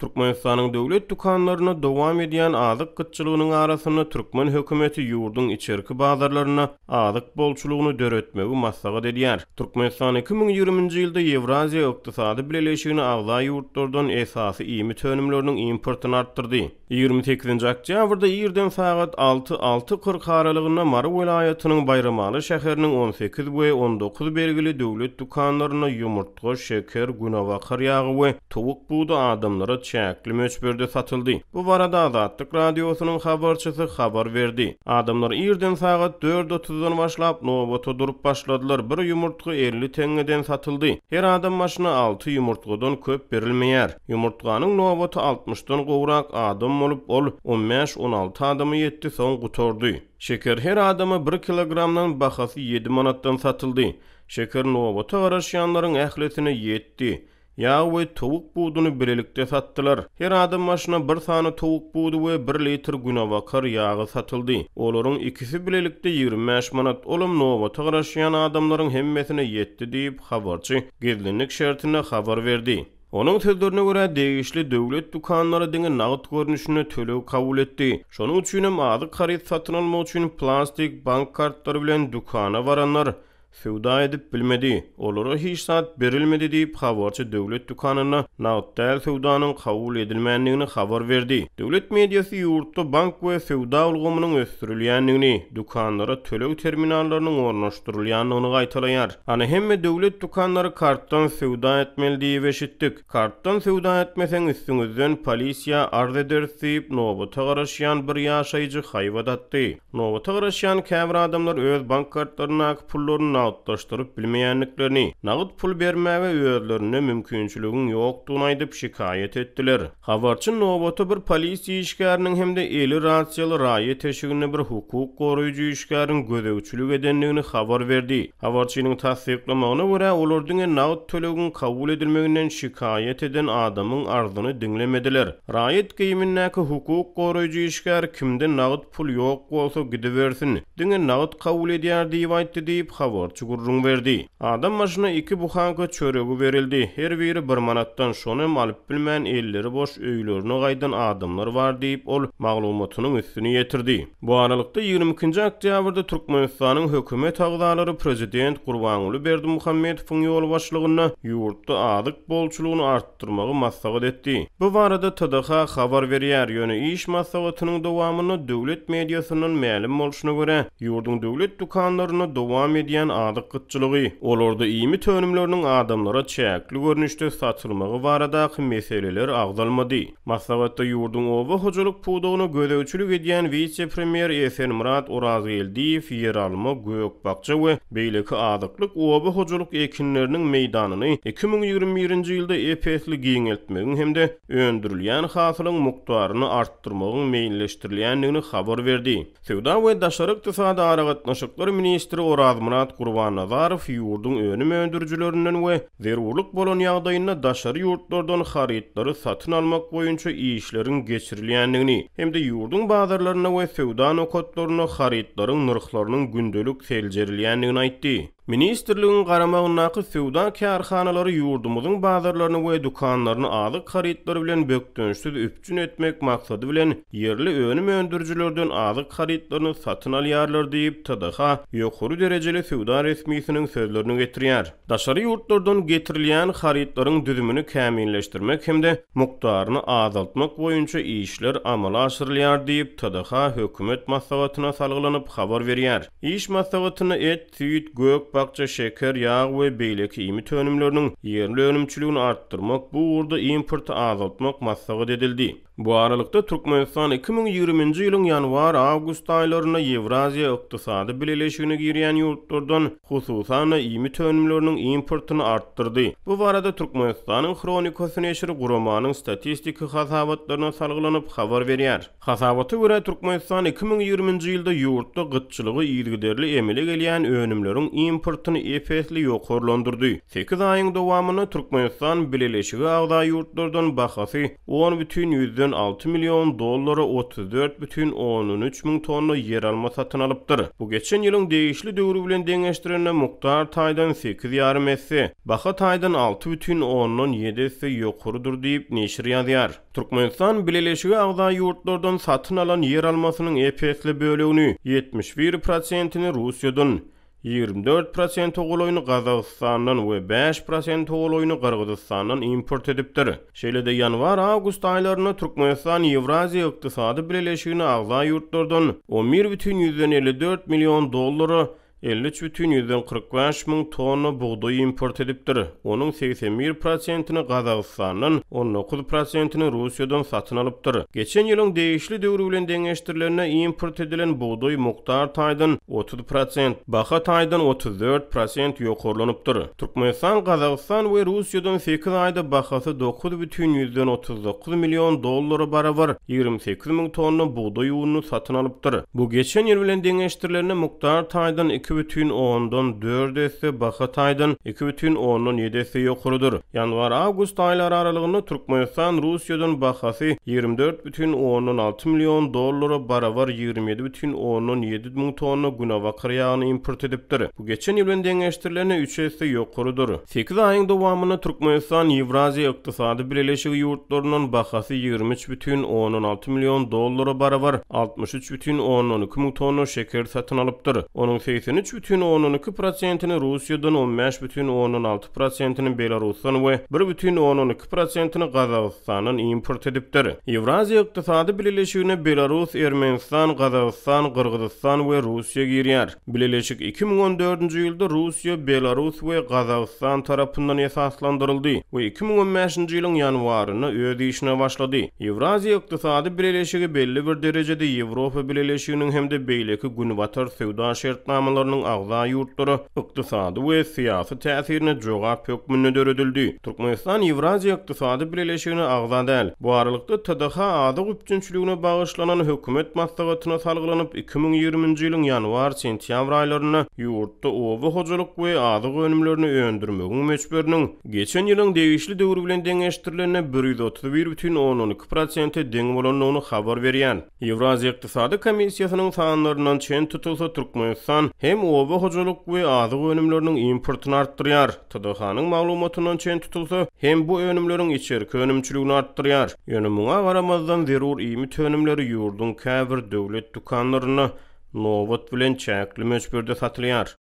Türkmenistanyň döwlet dükanlarynda dowam edýän azyk gytçylygynyň arasynda türkmen hökümeti ýurduň içerki bazarlarynda azyk bolçulygyny döretmegi maslahat edýär. Türkmenistan 2020-nji ýylda Ýewraziýa Ykdysady Bileleşigine agza ýurtlardan esasy iýmit önümleriniň importyny artdyrdy. 28-nji oktýabrda irden sagat alty, 6.40 aralygynda Mary welaýatynyň Baýramaly şäheriniň 18 we 19 belgili döwlet dükanlarynda ýumurtga, şeker, günebakar ýagy we towuk budy adamlara çäkli möçberde satyldy. Bu barada Azatlyk Radiosynyň habarçysy habar berdi. Adamlar irden sagat dört otuzdan başlap nobata durup başladylar, bir ýumurtga 50 teňňeden satyldy. Her adam başyna alty ýumurtgadan köp berilmeýär. Ýumurtganyň nobaty altmyşdan gowrak adam bolup, ol on bäş-on alty adama ýetdi, soň gutardy. Şeker her adama bir kilogramdan bahasy ýedi manatdan satyldy. Şeker nobata garaşýanlaryň ählisine ýetdi. Ýag we towuk buduny bilelikde satdylar. Her adam başyna bir sany towuk budy we bir litr günebakar ýagy satyldy. Olaryň ikisi bilelikde 25 manat, olam nobata garaşýan adamlaryň hemmesine ýetdi diýip, habarçy gizlinlik şertinde habar berdi. Onuň sözlerine görä, degişli döwlet dükanlary diňe nagt görnüşinde töleg kabul etdi. Şonuň üçinem azyk haryt satyn almak üçin plastik bank kartlary bilen dükana baranlar söwda edip bilmedi. Olara hiç zat berilmedi diýip, habarçy döwlet dükanynda nagt däl söwdanyň kabul edilmändigini habar berdi. Döwlet mediasy ýurtda bank we söwda ulgamynyň ösdürilýändigini, dükanlara töleg terminallarynyň ornaşdyrylýandygyny gaýtalaýar. Hany hemme döwlet dükanlary kartdan söwda etmeli diýip eşitdik. Kartdan söwda etmeseň üstüňizden polisiýa arz ederis diýip, nobata garaşýan bir ýaşaýjy haýbat atdy. Nobata garaşýan käbir adamlar öz bank kartlaryndaky pullaryny nagtlaşdyryp bilmeýändiklerini, nagt pul bermäge özlerinde mümkinçiligiň ýokdugyny aýdyp şikaýat etdiler. Habarçy nobata bir polisiýa işgäriniň hem-de eli rasiýaly raýat eşiginde bir hukuk goraýjy işgäriň gözegçilik edendigini habar berdi. Habarçynyň tassyklamagyna görä, olar diňe nagt tölegiň kabul edilmeginden şikaýat eden adamyň arzyny diňlemediler. Raýat geýimindäki hukuk goraýjy işgär kimde nagt pul ýok bolsa gidibersin, diňe nagt kabul edýär diýip aýtdy diýip, habarçy gürrüň berdi. Adam başyna iki buhanka çöregi berildi, her biri bir manatdan, şonam alyp bilmän elleri boş öýlerine gaýdan adamlar bar diýip, ol maglumatynyň üstüni ýetirdi. Bu aralykda, 22-nji oktýabrda Türkmenistanyň hökümet agzalary prezident Gurbanguly Berdimuhamedowyň ýolbaşçylygynda ýurtda azyk bolçulygyny artdyrmagy maslahat etdi. Bu barada TDH habar berýär, ýöne iş maslahatynyň dowamynda döwlet mediasyndan mälim bolşuna görä, ýurduň döwlet dükanlarynda dowam edýän azyk gytçylygy, olarda iýmit önümleriniň adamlara çäkli görnüşde satylmagy baradaky meseleler agzalmady. Maslahatda ýurduň oba hojalyk pudagyna gözegçilik edýän wise-premýer Esenmyrat Orazgeldiýew ýeralma, gök-bakja we beýleki azyklyk oba hojalyk ekinleriniň meýdanyny 2021-nji ýylda ep-esli giňeltmegiň hem-de öndürilýän hasylyň mukdaryny artdyrmagyň meýilleşdirilýändigini habar berdi. Söwda we daşary ykdysady aragatnaşyklar ministri Orazmyrat Gurbannazarow ýurduň önüm öndürijilerinden we zerurlyk bolan ýagdaýynda daşary ýurtlardan harytlary satyn almak boýunça işleriň geçirilýändigini hem-de ýurduň bazarlarynda we söwda nokatlarynda harytlaryň nyrhlarynyň gündelik seljerilýändigini aýtdy. Ministrligiň garamagyndaky söwda kärhanalary ýurdumyzyň bazarlaryny we dükanlaryny azyk harytlary bilen bökdençsiz üpjün etmek maksady bilen, ýerli önüm öndürijilerden azyk harytlaryny satyn alýarlar diýip, TDH ýokary derejeli söwda resmisiniň sözlerini getirýär. Daşary ýurtlardan getirilýän harytlaryň düzümini kämilleşdirmek hem-de mukdaryny azaltmak boýunça işler amala aşyrylýar diýip, TDH hökümet maslahatyna salgylanyp habar berýär. Iş maslahatynda et, süýt, gök-bakja, şeker, ýag we beýleki iýmit önümleriniň ýerli önümçiligini artdyrmak, bu ugurda importy azaltmak maslahat edildi. Bu aralykda, Türkmenistan 2020-nji ýylyň ýanwar-awgust aýlarynda Ýewraziýa Ykdysady Bileleşigine girýän ýurtlardan, hususan-da, iýmit önümleriniň importyny artdyrdy. Bu barada Türkmenistanyň Hronikasy neşiri guramanyň statistiki hasabatlaryna salgylanyp habar berýär. Hasabata görä, Türkmenistan 2020-nji ýylda ýurtda gytçylygy yzygiderli emele gelýän önümleriň importyny ep-esli ýokarlandyrdy. Sekiz aýyň dowamynda Türkmenistan Bileleşige agza ýurtlardan bahasy 10,6. 6 million dollara 34,3 müň tonna ýeralma satyn alypdyr. Bu geçen ýylyň degişli döwri bilen deňeşdirende mukdar taýdan sekiz ýarym esse, baha taýdan 6,7 esse ýokarydyr diýip, neşir ýazýar. Türkmenistan Bileleşige agza ýurtlardan satyn alan ýeralmasynyň ep-esli bölegini, 71 prosentini Russiýadan, 24 prosente golaýyny Gazagystandan we 5 prosente golaýyny Gyrgyzystandan import edipdir. Şeýle-de ýanwar-awgust aýlarynda Türkmenistan Ýewraziýa Ykdysady Bileleşigine agza ýurtlardan 11,54 million dollara 53,45 müň tonna bugdaý import edipdir. Onuň 81 prosentini Gazagystandan, 19 prosentini Russiýadan satyn alypdyr. Geçen ýylyň degişli döwri bilen deňeşdirilende import edilen bugdaý mukdar taýdan 30 prosent, baha taýdan 34 prosent ýokarlanypdyr. Türkmenistan Gazagystan we Russiýadan sekiz aýda bahasy 9,39 million dollara barabar 28 müň tonna bugdaý ununy satyn alypdyr. Bu geçen ýyl bilen deňeşdirilende mukdar taýdan 2,4 esse, baha taýdan 2,7 esse ýokarydyr. Ýanwar-awgust aýlary aralygynda Türkmenistan Russiýadan bahasy 24,6 million dollara barabar 27,7 müň tonna günebakar ýagyny import edipdir. Bu geçen ýyl bilen deňeşdirilende üç esse ýokarydyr. Sekiz aýyň dowamynda Türkmenistan Ýewraziýa Ykdysady Bileleşigi ýurtlaryndan bahasy 23,6 million dollara barabar 63,2 müň tonna şeker satyn alypdyr. Onuň 83,2 prosentini Russiýadan, 15,6 prosentini Belarusdan we 1,2 prosentini Gazagystandan import edipdir. Ýewraziýa Ykdysady Bileleşigine Belarus, Ermenistan, Gazagystan, Gyrgyzystan we Russiýa girýär. Bileleşik 2014-nji ýylda Russiýa, Belarus we Gazagystan tarapyndan esaslandyryldy we 2015-nji ýylyň ýanwarynda öz işine başlady. Ýewraziýa Ykdysady Bileleşigi belli bir derejede Ýewropa Bileleşiginiň hem-de beýleki Günbatar söwda şertnamalarynyň agza ýurtlara ykdysady we syýasy täsirine jogap hökmünde döredildi. Türkmenistan Ýewraziýa Ykdysady Bileleşigine agza däl. Bu aralykda, TDH azyk üpjünçiligine bagyşlanan hökümet maslahatyna salgylanyp, 2020-nji ýylyň ýanwar-sentýabr aýlarynda ýurtda oba hojalyk we azyk önümlerini öndürmegiň möçberiniň geçen ýylyň degişli döwri bilen deňeşdirilende 131,2 prosente deň bolandygyny habar berýär. Ýewraziýa Ykdysady Komissiýasynyň sanlaryndan çen tutulsa, Türkmenistan hem oba hojalyk we azyk önümleriniň importyny artdyrýar, TDH-nyň maglumatyndan çen tutulsa, hem bu önümleriň içerki önümçiligini artdyrýar. Ýöne muňa garamazdan, zerur iýmit önümleri ýurduň käbir döwlet dükanlarynda nobat bilen çäkli möçberde satylýar.